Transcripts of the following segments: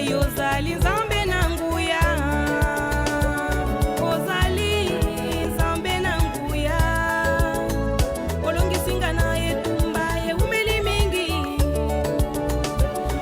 Nzambe, yozali Nzambe na nguya, ozali Nzambe na nguya, olongisi nga na etumba ewumeli mingi,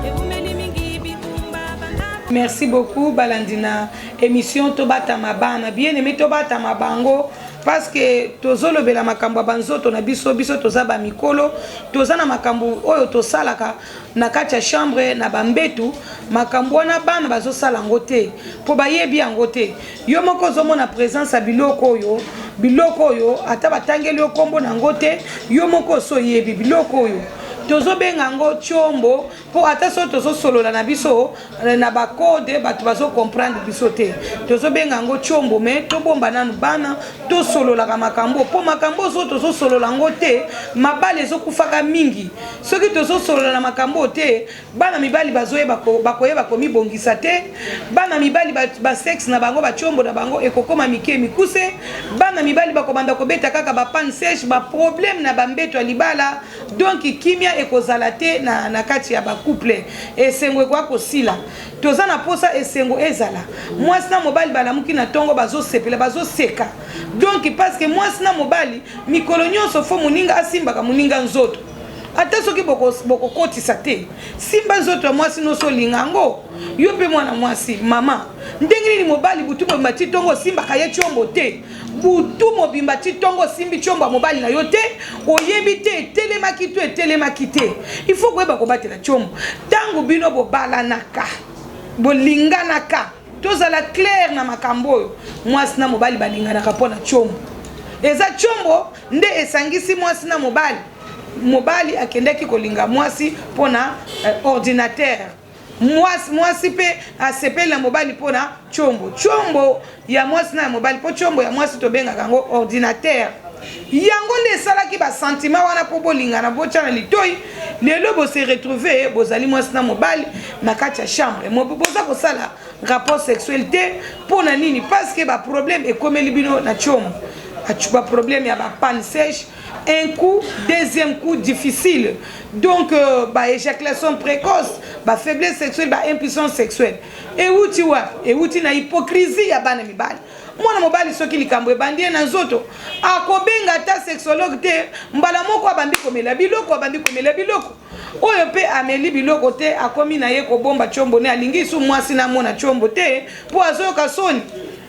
ewumeli mingi bitumba banda. Merci beaucoup balandi na émission Tobatama bana. Bien aimé, tobatama bango parce que tozolobela makambo ya banzoto na biso. Biso toza bamikolo, toza na makambo oyo tosalaka na kati ya chambre, na bambetu. Makambo wana bana bazosala yango te mpo bayebi yango te. Yo moko ozomona présence ya biloko oyo, biloko oyo ata batangeli yo nkombo na yango te, yo moko oso oyebi biloko oyo tozobenga yango tiombo, mpo ata soki tozosolola na biso na bacode, bato bazocomprendre biso te. Tozobenga yango tiombo, mais tobomba nanu bana, tosololaka makambo, mpo makambo oyo tozosolola yango te, mabala ezokufaka mingi. Soki tozosolola na makambo te, bana mibali bazoyeba, bakoyeba komibongisa te. Bana mibali, basexe na bango, batiombo na bango ekokóma mike, mikuse. Bana mibali bakobanda kobeta kaka bapanne sèche, baproblème na bambeto ya libala. Donc kimia ekozala te na kati ya bacouple, esengo ekoka kosila. Toza na posa esengo ezala. Mwasi na mobali balamuki na ntongo, bazosepela, bazoseka. Donc parce que mwasi na mobali, mikolo nyonso faut moninga asimbaka moninga nzoto. Ata soki bokokotisa te, simba nzoto ya mwasi nyonso olinga yango. Yo mpe mwana mwasi, mama, ndenge nini mobali butu mobimba ti ntongo osimbaka ye tiombo te? Butu mobimba ti ntongo osimbi tiombo ya mobali na yo te, oyebi te etelemaki to etelemaki te. Il faut koyeba kobatela tiombo. Ntango bino bobalanaka, bolinganaka, tozala clair na makambo oyo. Mwasi na mobali balinganaka mpo na tiombo. Eza tiombo nde esangisi mwasi na mobali. Mobali akendaki kolinga mwasi mpo na ordinateur, mwasi mpe asepeli na mobali mpo na tiombo. Tiombo ya mwasi na ya mobali, mpo tiombo ya mwasi tobengaka yango ordinateur, yango nde esalaki basentiment wana mpo bolingana, botya na litoi. Lelo bose retrouve, bozali mwasi na mobali na kati ya chambre, boza kosala rapport sexuel te. Mpo na nini? Parce que baproblème ekomeli bino na tiombo, baproblème ya bapanne sèche, un coup, deuxième coup difficile, donc baéjaculation précoce, bafaiblesse sexuelle, baimpuissance sexuelle. Ewuti wapi? Ewuti na hypocrisie ya bana mibali. Mwana mobali, soki likambo ebandi ye na nzoto, akobenga ata sexologue te. Mbala moko abandi komela biloko, abandi komela biloko oyo mpe ameli biloko te, akomi na ye kobomba tiombo ne. Alingi su mwasi namona tiombo te mpo azoyoka soni,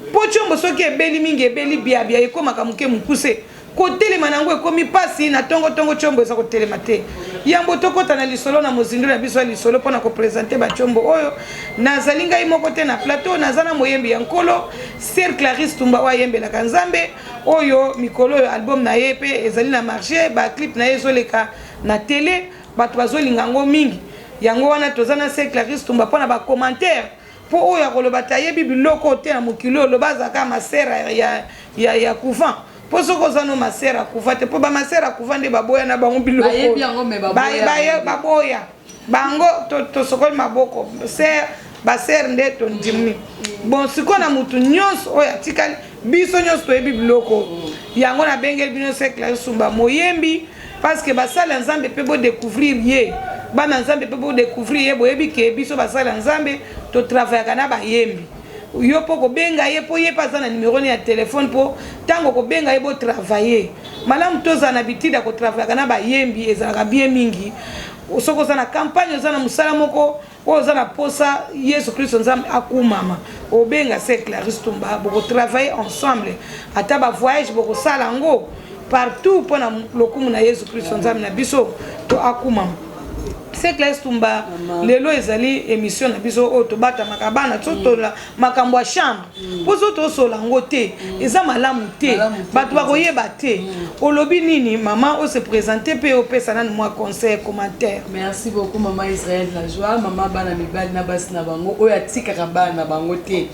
mpo tiombo soki ebeli mingi, ebeli biabia, ekomaka moke, mokuse, kotelema na yango ekomi mpasi. Na ntongo-ntongo tiombo eza kotelema te. Yambo tokɔta na lisolo na mozindo na biso ya lisolo mpona koprésenter batiombo oyo, nazali ngai moko te na plateau. Naza na moyembi ya Nkolo, Sœur Clarisse Tumba, oyo ayembelaka Nzambe, oyo mikolo oyo album na ye mpe ezali na marché, baclip na ye ezoleka na télé, bato bazolinga yango mingi. Yango wana toza na Sœur Clarisse Tumba mpona bacommentaire, mpo oyo akoloba te ayebi biloko te na mokili oyo, loba azalaka masœur ya couvent, mpo soki oza no masœur ya couvent te, mpo bamasœur ya couvent nde baboya na bango biloko, baboya bango. Tosokoli maboko, sœur, basœur nde tondimi. Bon, sikoyo na motu nyonso oyo atikali, biso nyonso toyebi biloko yango. Nabengeli bino Sœur Clarisse Tumba, moyembi, parce que basali ya Nzambe mpe bodécouvrir ye, bana Nzambe mpe bodécouvrir ye. Boyebi ke biso basali ya Nzambe totravaillaka na bayembi. Yo mpo kobenga ye, mpo ye mpe aza na numéro ne ya telefone, mpo ntango kobenga ye botravaille malamu. Tozala na bitide ya kotravaillaka na bayembi, ezalaka bien mingi. Soki oza na campagne, oza na mosala moko oyo oza na posa Yesu Kristo Nzambe akumama, obenga Sœur Clarisse Tumba, bokotravaille ensemble. Ata bavoyage bokosala yango partout mpona lokumu na Yesu Kristo Nzambe na biso to akumama. Sœur Clarisse Tumba, lelo ezali émission na biso oyo tobatamaka bana, totola makambo ya chambre, mpo so tosola yango te, eza malamu te, bato bakoyeba te. Olobi nini, mama? Ose présente mpe opesa nanu mwa conseil, commentaire. Merci beaucoup, mama Israel La Joie, mama bana mibali na basi na bango, oyo atikaka bana na bango te,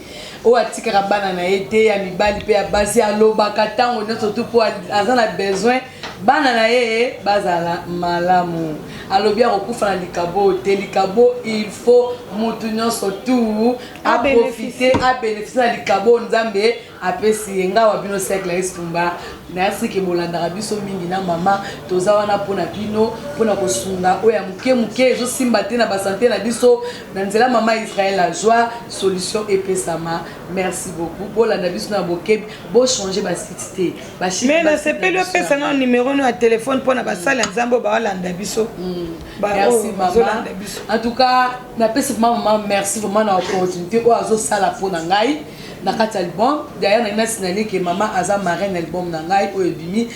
oyo atikaka bana na ye te, ya mibali mpe ya basi. Alobaka ntango nyonso tu mpo aza na besoin bana na ye bazala malamu. Alobi akokufa na likabo te. Likabo, il faut mutu nyonso tu aprofite, abénéficie na likabo Nzambe apesi ye. Nga wa bino, Sœur Clarisse Tumba. Merci ke bolandaka biso mingi na mama. Toza wana mpona bino, mpona kosunga oyo ya moke moke ezosimba te na basante na biso. Na nzela mama Israël la joie, solution epesama. Merci beaucoup. Bolanda biso na bokebi, bochange basite te. Mais nasepeli opesa na numero no ya telefone mpona basali ya Nzambe oyo baolanda biso. Merci mama. En tout cas, napesi vraiment mama merci vraiment na opportunité oyo azosala mpo na ngai na kati ya album. D'ailleurs, nangi nasinali ke mama aza marraine album na ngai oyo ebimi,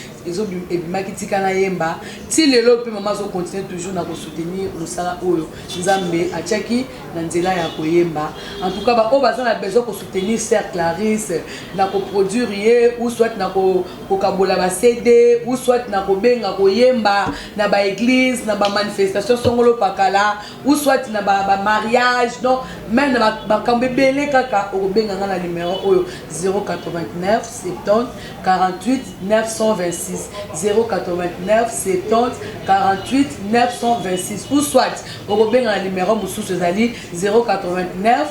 ebimaki Tika Nayemba. Ti lelo mpe mama azocontinue toujours na kosoutenir mosala oyo Nzambe atiaki na nzela ya koyemba. En tout cas, baoyo baza na besoin kosoutenir sœur Clarisse na koproduire ye, ou soit na kokabola ba CD, ou soit na kobenga koyemba na baéglise, na bamanifestation songolo pakala, ou soit na bamariage, donc même na makambo ebele kaka, okobenga nga na numéro oyo: 089 70 48 926, 089 70 48 926, ou soit okobenga na numéro mosusu, ezali 089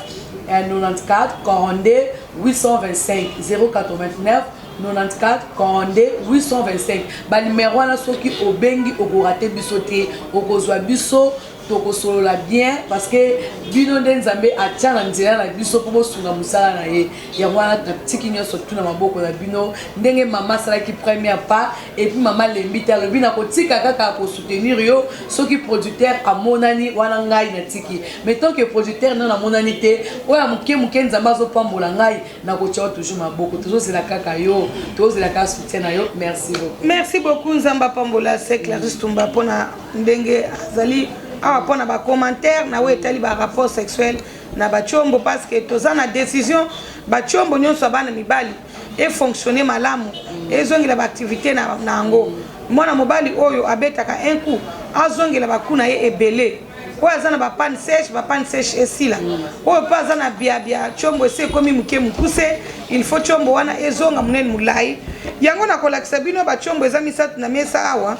94 42 825, 089 94 42 825. Banimero wana, soki obengi, okorater biso te, okozwa biso, tokosolola bien, parce que bino nde Nzambe atia na nzela na biso mpo bosunga mosala na ye. Yango wana natiki nyonso tuna maboko na bino. Ndenge mama asalaki première pas, et puis mama lembi te, alobi na kotika kaka kosoutenir yo soki producteur amonani wana, ngai natiki. Mais tant que producteur nano amonani te, oyo ya moke moke Nzambe azopambola ngai, nakotia yo toujours maboko. Tozozela kaka yo, tozozela kaka soutien na yo. Merci beaucoup. Merci beaucoup. Nzambe apambola sœur Clarisse Tumba mpona ndenge azali awa mpona bacommentaire na oyo etali barapport sexuel na batiombo, parce que toza na décision, batiombo nyonso ya bana mibali efonctionne malamu, ezongela baactivité na yango. Mwana mobali oyo abetaka un coup, azongela bacoup na ye ebele. Oyo aza na bapanne sèche, bapanne sèche esila. Oyo mpe aza na biabia, tiombo esi ekomi moke mokuse, il faut tiombo wana ezonga monene molai. Yango nakolakisa bino batiombo eza misato na mesa awa.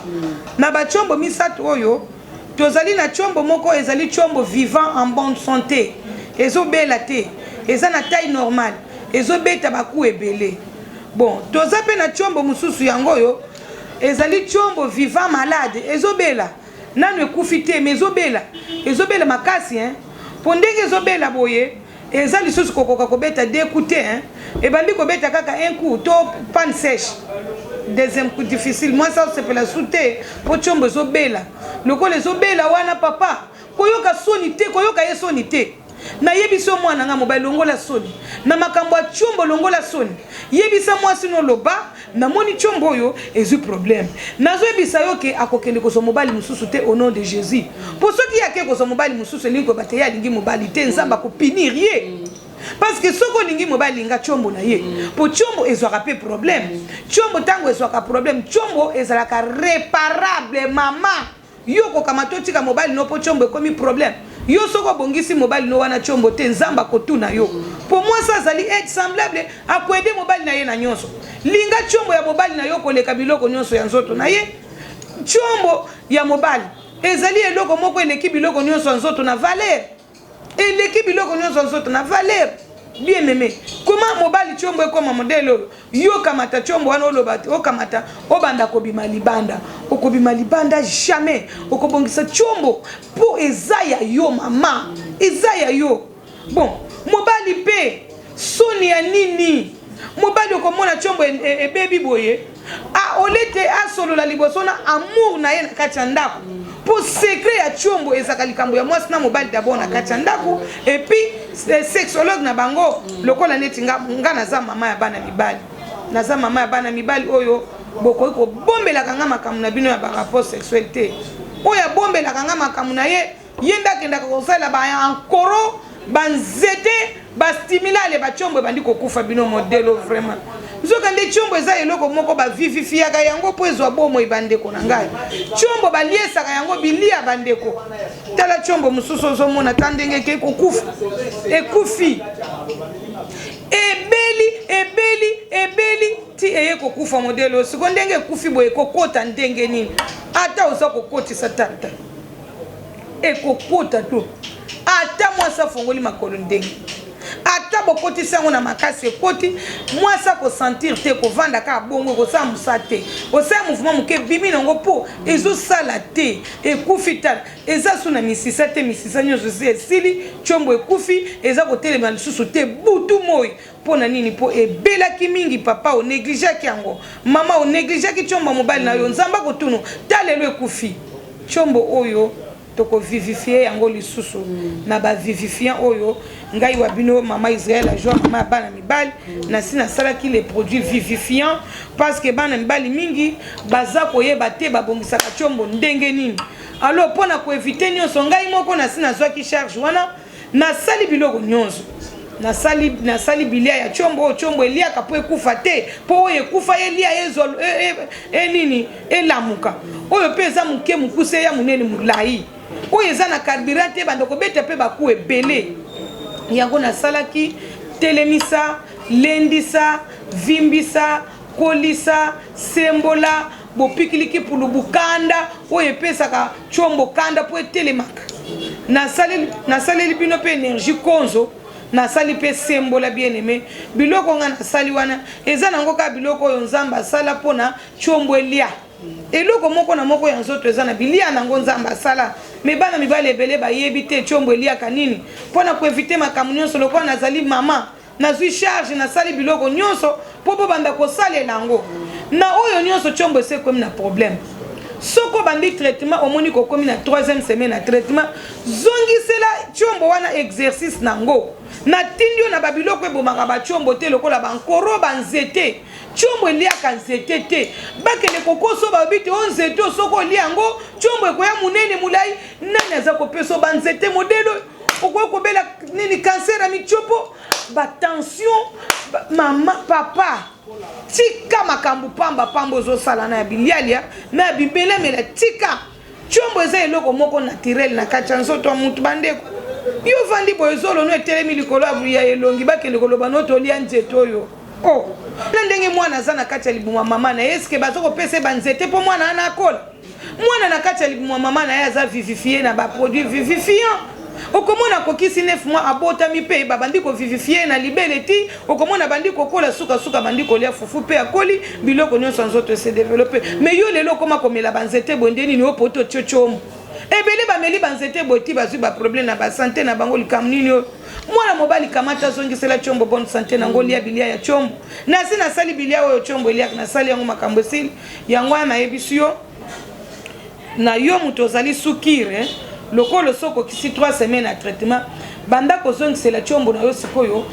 Na batiombo misato oyo, tozali na tiombo moko ezali tiombo vivant, en bonne santé, ezobela te, eza na taille normale, ezobeta bacoup ebele. Bon, toza mpe na tiombo mosusu, yango oyo ezali tiombo vivant malade, ezobela, nanu ekufi te, mais ezobela, ezobela makasi, hein? Mpo ndenge ezobela boye, eza lisusu kokoka kobeta deux coups te, hein? Ebandi kobeta kaka un coup to panne sèche, deuxième coup difficile. Mwasi asepela su te mpo tiombo ezobela. Lokola ezobela wana, papa, koyoka soni te, koyoka ye soni te. Nayebisi yo, mwana nga mobali, longola soni na makambo ya tiombo, longola soni. Yebisa mwasi no, loba: "Namoni tiombo oyo ezwi problème." Nazoyebisa yo ke akokende kozwa mobali mosusu te, au nom de Jésus. Mpo soki ye ake kozwa mobali mosusu, elingi koyeba te ye alingi mobali te, Nzambe akopunir ye, parce que soki olingi mobali, linga tiombo na ye, mpo tiombo ezwaka mpe problème. Tiombo, ntango ezwaka problème, tiombo ezalaka réparable. Mama, yo kokama totika mobali no mpo tiombo ekomi problème. Yo soki obongisi mobali no wana tiombo te, Nzambe akotuna yo, mpo mwasi azali aide semblable, akoaider mobali na ye na nyonso. Linga tiombo ya mobali na yo koleka biloko nyonso ya nzoto na ye. Tiombo ya mobali ezali eloko moko eleki biloko nyonso ya nzoto na valeur, eleki biloko nyonso ya nzoto na valeur. Bien aimé, koma mobali, tiombo ekoma modèle oyo, yo kamata tiombo wana, oloba te, okamata, obanda kobima libanda. Okobima libanda jamais. Okobongisa tiombo mpo eza ya yo, mama, eza ya yo. Bon, mobali mpe, soni ya nini? Mobali okomona tiombo ebebi boye, ole te asolola liboso na amour na ye na kati ya ndako, mpo secret ya tiombo ezalaka likambo ya mwasi na mobali d'abord na kati ya ndako, et puis sexologue na bango. Lokola neti nga, nga naza mama ya bana mibali, naza mama ya bana mibali oyo bokoki kobombelaka nga makambo na bino ya barapport sexuel te. Oyo abombelaka nga makambo na ye, ye nde akendaka kosalela baankoro, banzete, bastimulale, batiombo ebandi kokufa. Bino modelo vraiment, nzoka nde tiombo eza eloko moko bavivifiaka yango mpo ezwa bomoi. Bandeko na ngai, tiombo baliesaka yango bilia. Bandeko, tala tiombo mosusu, ozomona ta ndenge ekei kokufa, ekufi, ebeli, ebeli, ebeli ti eye kokufa. Modele oyo siko, ndenge ekufi boye, ekokota ndenge nini? Ata oza kokotisa tata, ekokota to ata mwasi afongoli makolo ndenge ata. bokotisi yango na makasi ekoti, mwasi akosentir te, kovanda kaka bongo ekosala mosala te. Osala mouvement moke, ebimi nango mpo ezosala te, ekufi. Tala, eza su na misisa te, misisa nyonso esi esili, tiombo ekufi, eza kotelema lisusu te butu moi. Mpo na nini? Mpo ebelaki mingi. Papa, onégligeaki yango. Mama, onégligeaki tiombo ya mobali na yo. Nzambe akotunu. Ta lelo ekufi tiombo oyo, tokovivifie yango lisusu na bavivifiant oyo ngai wa bino, mama Israel Ajoie, mama ya bana mibali, nasi nasalaki les produits vivifiants, parce que bana mibali mingi baza koyeba te babongisaka tiombo ndenge nini. Alors, mpo na koéviter nyonso, ngai moko nasi nazwaki charge wana, nasali biloko nyonso, nasali bilia ya tiombo oyo tiombo eliaka mpo ekufa te, mpo oyo ekufa elia ezwa enini, elamuka. Oyo mpe eza moke, mokuse, ya monene, molai, oyo eza na carburant te, banda kobeta mpe baku ebele. Yango nasalaki telemisa, lendisa, vimbisa, kolisa, sembola, bopikiliki, pulubu, kanda oyo epesaka tiombo kanda mpo etelemaka. Nasaleli bino mpe énergie konzo, nasali mpe sembola. Bien aimé, biloko nga nasali wana eza nango kaka biloko oyo Nzambe asala mpona tiombo elia. Eloko moko na moko ya nzoto eza na bilia nango Nzambe asala. Mais bana mibali ebele bayebi te tiombo eliaka nini. Mpona koéviter makambo nyonso, lokola nazali mama, nazwi charge, nasali biloko nyonso mpo bobanda kosalela yango. Na oyo nyonso, tiombo esi ekomi na problème. Soki obandi traitement, omoni kokomi na troisième semaine ya traitement, zongisela tiombo wana exercice nango. Natindi yo na babiloko ebomaka batiombo te, lokola bankoro, banzete. Tiombo eliaka nzete te. Bakende kokoso, balobi te o nzete oyo soki olia yango, tiombo ekoya monene, molai. Nani aza kopesa banzete modele oyo? Okoki kobela nini? Cancer ya mitiopo, batension. Mama, papa, tika makambo pamba pamba ozosala na ya bilialia, na ya bibelemela. Tika. Tiombo eza eloko moko naturel na kati ya nzoto ya mutu. Bandeko, yo ovandi boye, zolono etelemi likolo ya elongi, bakende koloba no tolia nzete oyo. O na ndenge mwana aza na kati ya libumu ya mama na ye, eske baza kopesa ye banzete mpo mwana wana akola? Mwana na kati ya libumu ya mama na ye aza vivifie na baproduit vivifiant. Okomona akokisi 9 mois, abotami, mpe babandi kovivifie na libele ti okomona bandi kokola. Sukasuka bandi kolia fufu mpe akoli, biloko nyonso ya nzoto ese développe. Mais yo lelo okoma komela banzete boye, nde nini? Opoto otio tiomo. Ebele bameli banzete boye ti bazwi baproblème na basanté na bango. Likambo nini oyo? Mwana mobali, kamata, azongisela tiombo bonne santé nango, lia bilia ya tiombo. Nasi nasali bilia oyo tiombo eliaka, nasali yango, makambo esili. Yango wana nayebisi yo, na yo moto ozali sukire, lokolo soki okisi 3 semaines ya traitement, banda kozongisela tiombo na yo sikoyo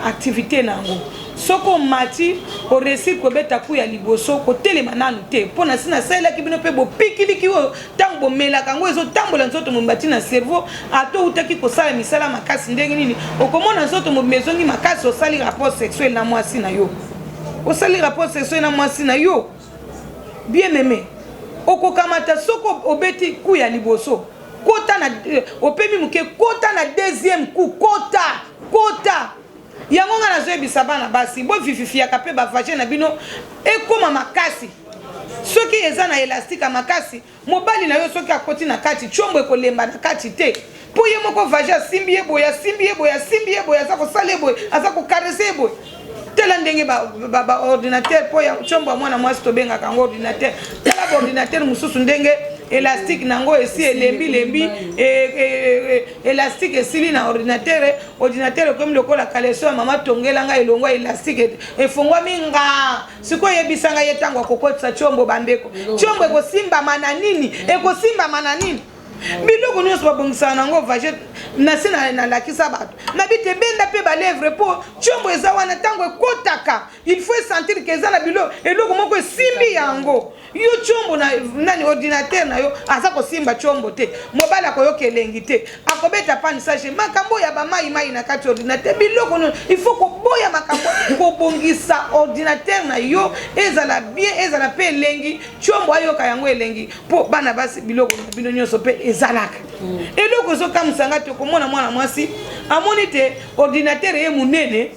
activité na yango. Soki omati, oréussir kobeta coup ya liboso, kotelema nanu te, mpo na si nasalelaki bino mpe bopikiliki oyo ntango bomelaka yango, ezotambola nzoto mobimba ti na cerveau. Ata outaki kosala misala makasi ndenge nini, okomona nzoto mobimba ezongi makasi. Osali rapport sexuel na mwasi na yo, osali rapport sexuel na mwasi na yo, bien aimé, okokamata. Soki obeti coup ya liboso, kota na opemi moke, kota na deuxième coup, kota, kota. Yango ngai nazoyebisa bana basi, bovivifiaka mpe bavagin na bino ekóma makasi. Soki eza na élastique ya makasi, mobali na yo soki akoti na kati, tiombo ekolemba na kati te, mpo ye moko vagin asimbi ye boye, asimbi ye boye, asimbi ye boye, aza kosala ye boye, aza kocaresser ye boye. Tala ndenge baordinateur, mpo ya tiombo ya mwana mwasi tobengaka yango ordinateur. Tala baordinateur mosusu, ndenge élastique nango esi elembi-lembi, élastique esili na ordinateur. Ordinateur ekomi lokola caleçon ya mama tongelanga, elongwa élastique, efongwami nga. Sikoyo oyebisanga ye, ntango akokotisa tiombo, bandeko, tiombo ekosimbama na nini? Ekosimbama na nini? Biloko nyonso babongisaka nango vagin, nasi nalakisa bato na bite. Ebenda mpe balèvre, mpo tiombo eza wana, ntango ekotaka, il faut esentir ke eza na bilo, eloko moko esimbi yango. Yo tiombo na nani, ordinateur na yo aza kosimba tiombo te, mobali akoyoka elengi te, akobeta panissage, makambo ya bamai mai na kati ordinateur. Biloko nyonso il faut koboya makambo, kobongisa ordinateur na yo ezala bien, ezala mpe elengi, tiombo ayoka yango elengi. Mpo bana basi, biloko na bino nyonso mpe ezalaka eloko ezokamwisa nga te. Komona mwana mwasi amoni te ordinateur ye monene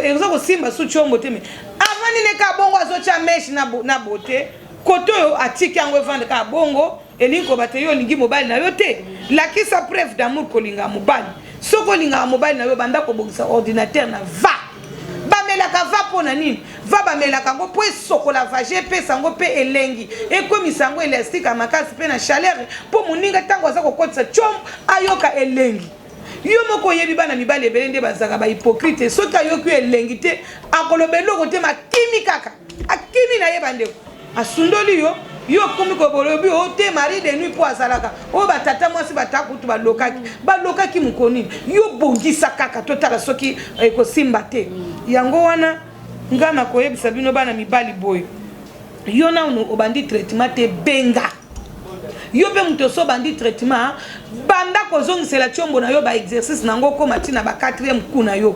eza kosimba su tiombo te, mais avandi ne kaka bongo, azotya mèche na bote kote oyo, atiki yango evande kaka bongo. Elingi koloba te yo olingi mobali na yo te. Lakisa preuve d'amour kolinga mobali. Soki olingaka mobali na yo banda kobongisa ordinateur na va. Bamelaka va mpo na nini? Va bamelaka yango mpo esokola vagin, epesa yango mpe elengi, ekomisa yango elastique ya makasi mpe na chaleur mpo moninga ntango aza kokotisa tshombo ayoka elengi. Yo moko oyebi bana mibali ebele nde bazalaka ba hypocrite, soki ayoki yo elengi te akoloba eloko te, makimi kaka akimi na ye bandeko asundoli yo yo okomi kobolobi o te mari de nuit mpo azalaka oyo batata mwasi batakutu balokaki balokaki mokonini yo bongisa kaka totala soki ekosimba te yango wana nga nakoyebisa bino bana mibali boye yo nanu obandi traitement te benga yo mpe moto oso obandi traitement banda kozongisela tiombo na yo ba exercice na yango okoma ntina ba 4e coup na yo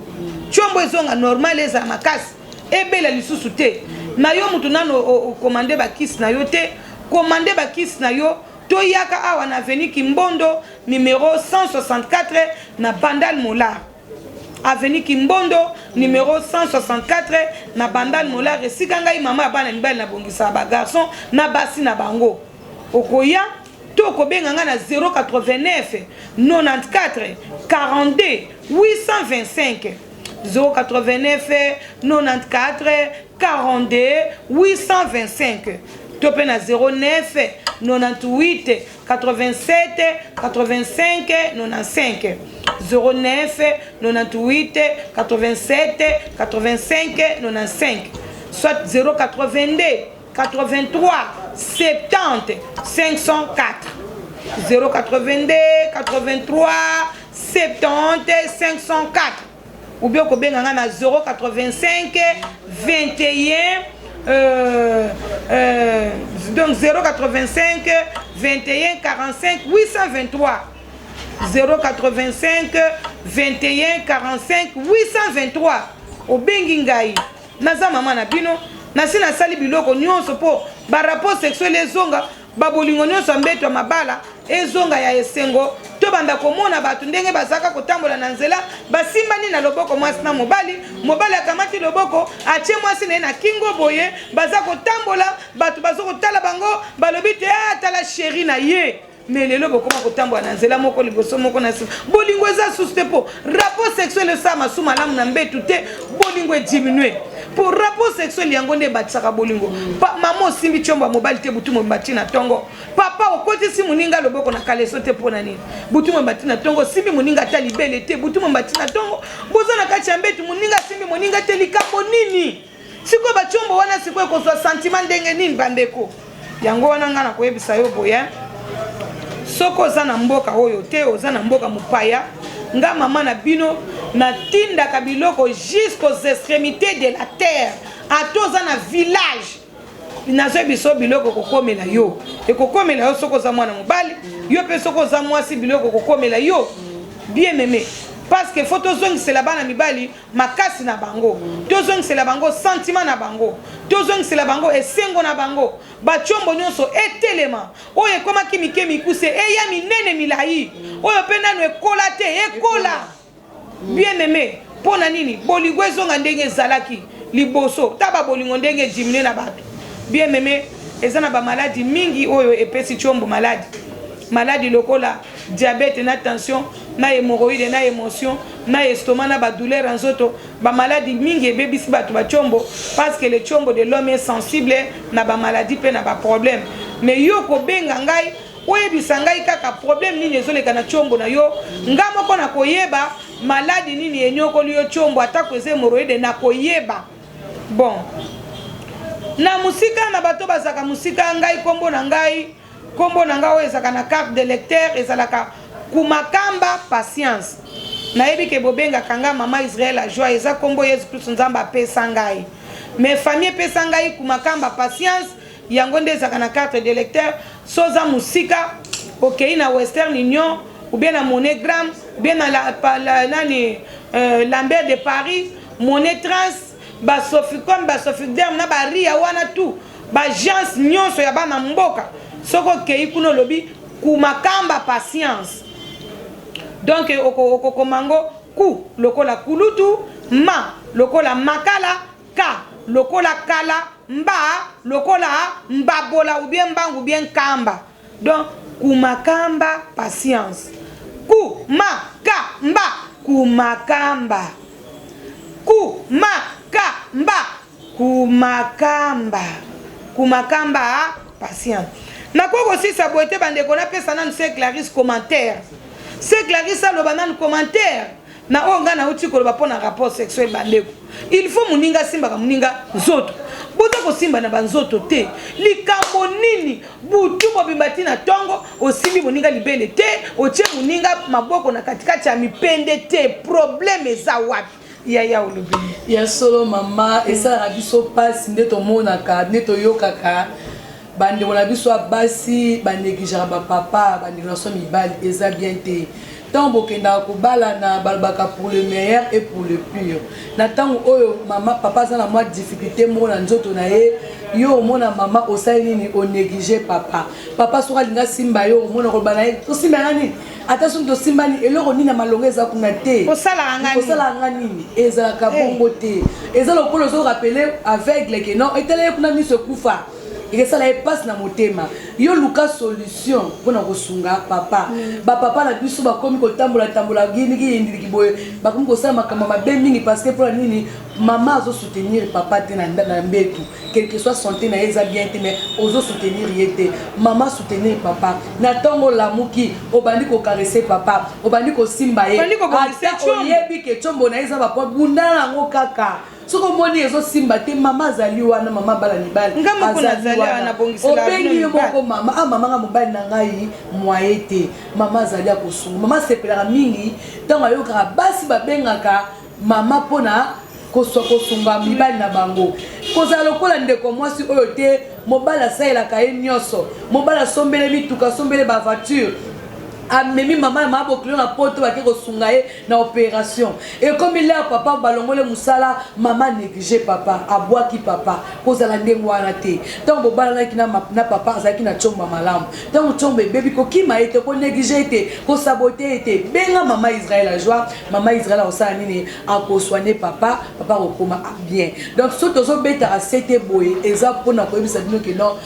tiombo ezonga normal ezala makasi ebela lisusu te na yo moto nano okomande bakisi na yo te komande bakisi na yo toyaka awa na avenue Kimbondo numero 164 na Bandal Molar avenue Kimbondo numero 164 na Bandal Molar esika ngai mama ya bana mibali nabongisaka ba garçon na basi na bango okoya to okobenga ngai na 089 94 42 825 089 94 42 825 to mpe na 09 98 87 85 95 09 98 87 85 95 soit 082 83 70 504 082 83 70 504 ou bien okobenga nga na 085 21 euh, euh, donc 085 21 45 823 085 21 45 823 obengi ngai naza mama na bino nasi nasali biloko nyonso mpo barapport sexuel ezonga Ba bolingo nyonso ya mbeto ya mabala ezonga ya esengo, tobanda komona bato ndenge bazalaka kotambola na nzela, basimbani na loboko mwasi na mobali, mobali akamati loboko atie mwasi na ye na kingo boye, baza kotambola, bato bazo kotala bango, balobi te ah tala chérie na ye. Mais lelo bokoma kotambola na nzela moko liboso moko na nsima, bolingo eza susu te mpo rapport sexuel esala masu malamu na mbetu te, bolingo ediminue po rapport sexuel yango nde ebatisaka bolingo. Mama osimbi tiombo ya mobali te butu mobimba ti na tongo, papa okotisi moninga loboko na kaleso te mpo na nini? Butu mobimba ti na tongo osimbi moninga ata libele te, butu mobimba ti na tongo boza na kati ya mbetu, moninga asimbi moninga te, likambo nini? Sikoyo batiombo wana sikoyo ekozwa sentiment ndenge nini bandeko? Yango wana ngai nakoyebisa yo boye, soki oza na mboka oyo te, oza na mboka mopaya, nga mama na bino natindaka biloko jusqu'aux extremités de la terre, ata oza na village nazoyebisa yo biloko ekokomela yo, ekokomela yo soki oza mwana mobali, yo mpe soki oza mwasi biloko ekokomela yo bien aimé, parce que faut tozongisela bana mibali makasi na bango, tozongisela bango sentiment na bango, tozongisela bango esengo na bango, batiombo nyonso etelema, oyo ekomaki mike mikuse eya minene milai, oyo mpe nanu ekola te ekola. Bien aimé, mpo na nini bolingo ezonga ndenge ezalaki liboso? Ta babolingo ndenge ediminue na bato. Bien aimé, eza na bamaladi mingi oyo epesi tiombo maladi, maladi lokola diabète na tension na hémorroïde na émotion na estomac na badouleur ya nzoto. Bamaladi mingi ebebisi bato batiombo, parce que le tiombo de l'homme est sensible na bamaladi mpe na baproblème. Mais yo kobenga ngai oyebisa ngai kaka problème nini ezoleka na tiombo na yo, nga moko nakoyeba maladi nini enyokoli yo tiombo, atako eza hémorroïde nakoyeba. Bon, na mosika na bato bazalaka mosika, ngai nkombo na ngai nkombo na ngai oyo ezalaka na carte de lecteur ezalaka Kumakamba Patience. Nayebi ke bobengaka nga Mama Israël la Joie, eza nkombo Yesu Kristo Nzambe apesa ngai, mais famille epesa ngai Kumakamba Patience, yango nde ezalaka na carte de lecteur. So oza mosika okei na Western Union ou bien na MoneyGram ou bien na la, pa, la, nani Lambert de Paris, Money Trans, ba Soficom, ba Soficderm na ba Ria wana tout ba agence nyonso ya bana mboka, soki okei kuna olobi Kumakamba Patience, donc okokoma ngo ku lokola kulutu, ma lokola makala, ka lokola kala, mba lokola mbabola ou bien mbangu ou bien nkamba. Donc kumakamba patience, ku ma ka mba, kumakamba, ku ma ka mba, kumakamba, kumakamba patience. Nakoki kosisa boye te bandeko, napesa nanu se Clarisse commentaire. Se Clarisse aloba nanu commentaire na oyo ngai nauti koloba mpo na rapport sexuel. Bandeko, il faut moninga asimbaka moninga nzoto. Boza kosimba na banzoto te. Likambo nini? Butu mobimba ntina ntongo osimbi moninga libele te, otie moninga maboko na katikati ya mipende te. Problème eza wapi, yaya? Olobi. Ya solo, mama, esalaka biso mpasi nde tomonaka, nde toyokaka bandeko na biso ya basi banégligeaka bapapa. Bandeko na biso mibali, eza bien te. Ntango bokendaka kobalana, balobaka pour le meilleur et pour le pire. Na ntango oyo mama, papa aza na mwa difficulté moko na nzoto na ye, yo omona mama osali nini? Onéglige papa. Papa soki alingi asimba yo, omona koloba na ye: "Tosimba yanga nini? Ata soki tosimbani, eloko nini ya malongo eza kuna te." Osalaka nga nini? Osalaka nga nini? Ezalaka bongo te. Eza lokola ozorappeler aveugle ke non, etala ye kuna, miso ekufa. Ekesala ye mpasi na motema. Yo luka solution mpona kosunga papa. Bapapa na biso bakomi kotambola tambola gindiki yindiliki boye, bakomi kosala makambo mabe mingi parce que mpona nini? Mama azosoutenir papa te na mbetu. Quel que soit santé na ye eza bien te, mais ozosoutenir ye te. Mama, soutenir papa. Na ntongo olamuki, obandi kocaresser papa, obandi kosimba ye. Obandi kobongisa Ata tshombo. oyebi ke tshombo na ye eza bapo, bundana yango kaka. Soki omoni ezosimba te, mama azali wana, mama bala mibali. Nga moko Azali nazali wana. wana, nabongisela Obengi bino yo mibali. moko mama: "Ah mama, nga mobali na ngai mwaye te." Mama azali akosunga. Mama asepelaka mingi ntango ayokaka basi babengaka mama mpona koswa kosunga mibali na bango. Kozala lokola ndeko mwasi oyo te. Mobali asalelaka ye nyonso, mobali asombele mituka, asombele bavoiture, amemi mama na mama bokilo na poto, bake kosunga ye na opération. Ekomi lere papa balongole mosala, mama néglige papa, abwaki papa. Kozala ndenge wana te. Ntango bobalanaki na papa, azalaki na tiombo ya malamu. Ntango tiombo ebebi, kokima ye te, konéglige ye te, kosaboter ye te. Benga mama Israel Ajoie. Mama Israel akosala nini? Akosoigner papa, papa akokoma bien. Donc soki tozobetaka sete boye, eza mpona koyebisa bino ke non,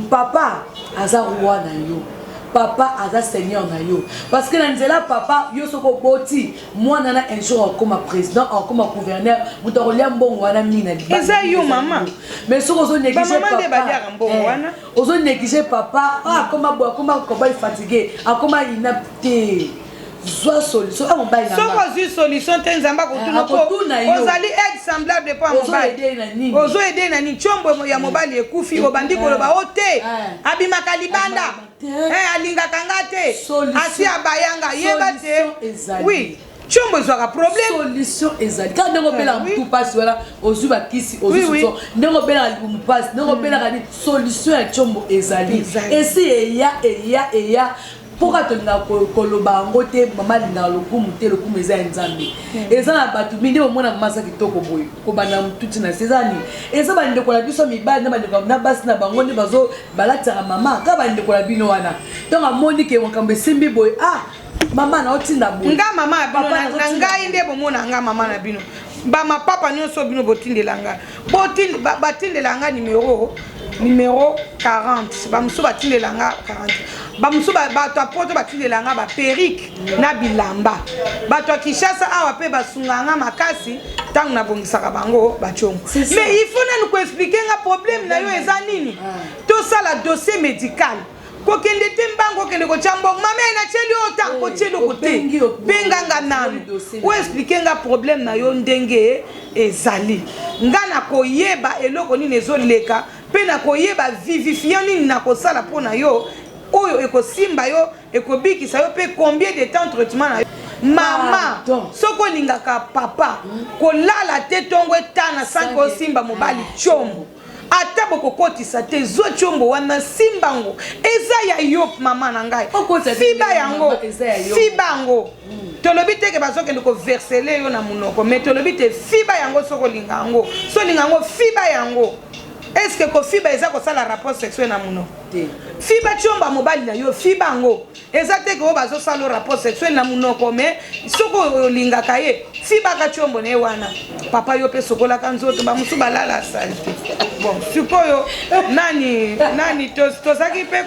papa aza roi na yo, papa aza seigneur na yo, parce que na nzela papa yo, soki oboti mwana na un jour akoma président, akoma gouverneur, moto akolia mbongo wana mingi na libanda Eza yo, mama. Mais soki ozonéglige Bamama nde baliaka mbongo wana. Ozonéglige papa: "Ah, akoma boye, akoma kobali fatigué, akoma inapte." Zwa solution a mobali na Soki nga. ozwi solution te, Nzambe akotuna. Eh, akotuna yo. Ozali aide semblable mpo ya mobali. Ozoaider na nini? Ozoaider na nini? Tiombo ya mobali ekufi, obandi koloba o te, abimaka libanda, Abimaka te. Alingaka nga te, asi abayanga. Yeba te. Solution ezali. Oui, tiombo ezwaka problème. Solution ezali kaka ndenge obelaka motu mpasi wana, ozwi bakisi, ozwi solution. Ndenge obelaka libumu mpasi, ndenge obelaka nini, solution ya tiombo ezali. Ezali. Esi eya, eya, eya. Mpoka tolingaka koloba yango te. Mama alingaka lokumu te. Lokumu eza ya Nzambe. Eza na bato mingi nde bomona mama aza kitoko boye, kobanda motuti na se. Eza nini? Eza bandeko na biso mibali na bandeko na basi na bango nde bazo balatisaka mama. Kaka bandeko na bino wana, ntango amoni ke makambo esimbi boye: "Ah mama, naotinda boye." Nga mama ya bino. Papa, Na nazotinda ngai nde bomona nga mama na bino. Bamapapa nyonso bino botindela nga, batindela nga numéro 40. Bamosusu batindela nga 40, bamosusu bato ya poto batindela nga baperruque na bilamba. Bato ya Kinshasa awa mpe basunga nga makasi ntango nabongisaka bango bationgo. C'est ça. Mais il faut nanu koexpliquer nga problème na yo eza nini. Tosala dossier médical. Kokende te mbango, okende kotya mbongo: "Mama, natieli oyo ta." Kotia eloko te. Obengi Benganga nanu. Dossier na yo. Oexpliquer nga problème na yo ndenge ezali, nga na koyeba eloko nini ezoleka, mpe na koyeba vivifiant nini na kosala mpo na yo oyo ekosimba yo, ekobikisa yo, mpe combien de temps traitement na yo, mama. Pardon. Soki olingaka papa, kolala te ntongo etana sanke osimba mobali tiombo. Ata bokokotisa te, zwa tiombo wana, simbango, eza ya yo, mama na ngai. Okotisa te, Fiba mama, yango. Eza ya yo. Fiba yango. Tolobi te ke bazokende koverser yo na monoko, mais tolobi te, fiba yango soki olinga yango. So olinga yango, fiba yango. Est ce que kofiba eza kosala rapport sexuel na monoko? Te. Fiba tiomba mobali na yo, fiba yango. Eza te ke oyo bazosala rapport sexuel na monoko, mais soki olingaka ye, fibaka tiombo na ye wana. Papa, yo mpe sokolaka nzoto. Bamosusu balala sali te. Bon, sikoyo nani nani tozalaki mpe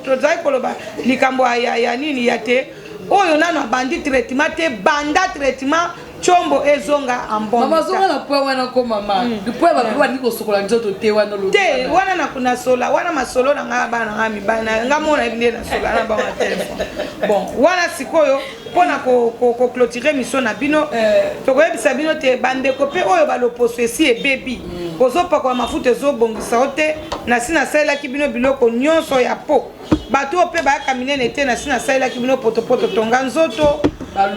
tozalaki koloba likambo ya nini ya te oyo nano abandi traitement te, banda traitement, tshombo ezonga en bon. Mama, zonga na point wana ko mama, point bato balingi kosokola nzoto te wana. Olobi te wana nasola wana masolo na ngai, bana na ngai mibali na nga mona yebi nde nasola na bango na telefone. Bon, wana sikoyo mpona koclôturer mission na bino, tokoyebisa bino te bandeko mpe oyo baloposo esi ebebi, ozopakola mafuta ezobongisa yo te. Nasi nasalelaki bino biloko nyonso ya po bato oyo mpe bayaka minene te. Nasi nasalelaki bino potopoto, tonga nzoto,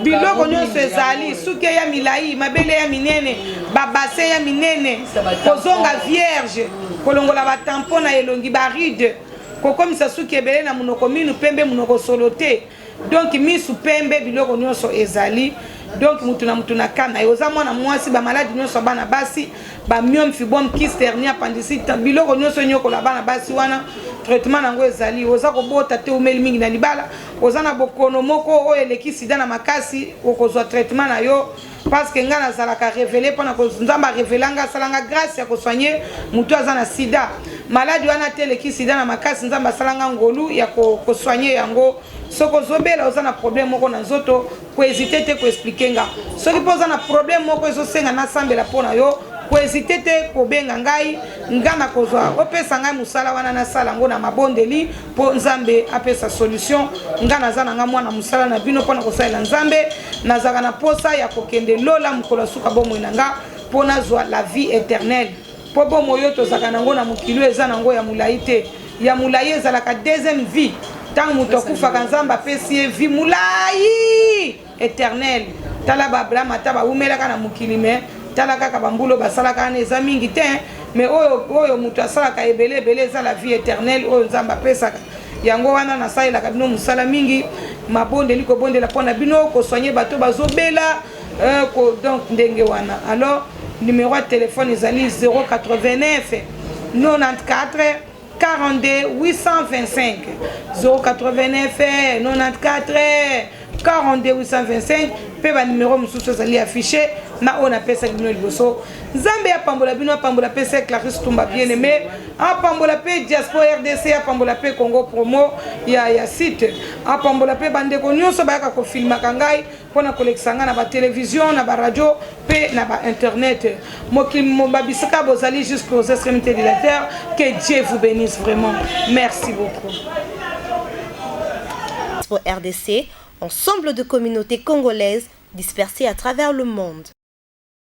biloko nyonso ezali, suki ya milai, mabele ya minene, babase ya minene, kozonga vierge, kolongola batampon na elongi, barides, kokomisa suki ebele na monoko, minu pembe, monoko solo te, donc misu pembe, biloko nyonso ezali. Donc mutu na mutu na ka na ye. Oza mwana mwasi, bamaladi nyonso ya bana basi, bamyome, fibrome, kyste, hernie, appendicite, biloko nyonso enyokola bana basi wana, traitement nango ezali. Oza kobota te, umeli mingi na libala, oza na bokono moko oyo eleki sida na makasi, okozwa traitement na yo, parce que ngai nazalaka révélé mpona Nzambe arévéler nga, asalanga grâce ya kosoigner motu aza na sida, maladi wana te eleki sida na makasi. Nzambe asalanga ngolu ya kosoigner yango. Soki ozobela, oza na problème moko na nzoto, kohésiter te koexpliquer nga. Soki mpo oza na problème moko ezosenga nasambela mpo na yo, kohésiter te kobenga ngai. Nga na kozwa opesa ngai mosala wana, nasala yango na mabondeli mpo Nzambe apesa solution. Nga naza na nga mwana mosala na bino mpona kosalela Nzambe. Nazalaka na posa ya kokende lola mokolo ya suka bomoi na nga mpo nazwa la vie éternelle, mpo bomoi oyo tozalaka nango na mokili oyo eza nango ya molai te. Ya molai ezalaka deuxième vie. Ntango moto akufaka, Nzambe apesi ye vie molai éternel. Tala baAbraham, ata bawumelaka na mokili, me tala kaka bambula basalaka wana eza mingi te. Me oyo oyo moto asalaka ebele ebele eza la vie éternelle oyo Nzambe apesaka yango. Wana nasalelaka bino mosala mingi, mabondeli, kobondela mpo na bino, kosoigner bato bazobela, donc ndenge wana. Alors numéro ya telefone ezali 089 94 42 825, 089 94 42 825. Mpe banimero mosusu ezali affiché na oyo napesaki bino liboso. Nzambe apambola bino, apambola mpe se Clarisse Tumba bien aimé, apambola mpe Diaspora RDC, apambola mpe Congo Promo ya site, apambola mpe bandeko nyonso bayaka kofilmaka ngai mpona kolekisa ngai na batelevizio, na baradio mpe na bainternet, mokili babisika bozali, jusqu'aux extrémités de la terre. Que Dieu vous bénisse vraiment. Merci beaucoup. Pour RDC, ensemble de communautés congolaises dispersées à travers le monde.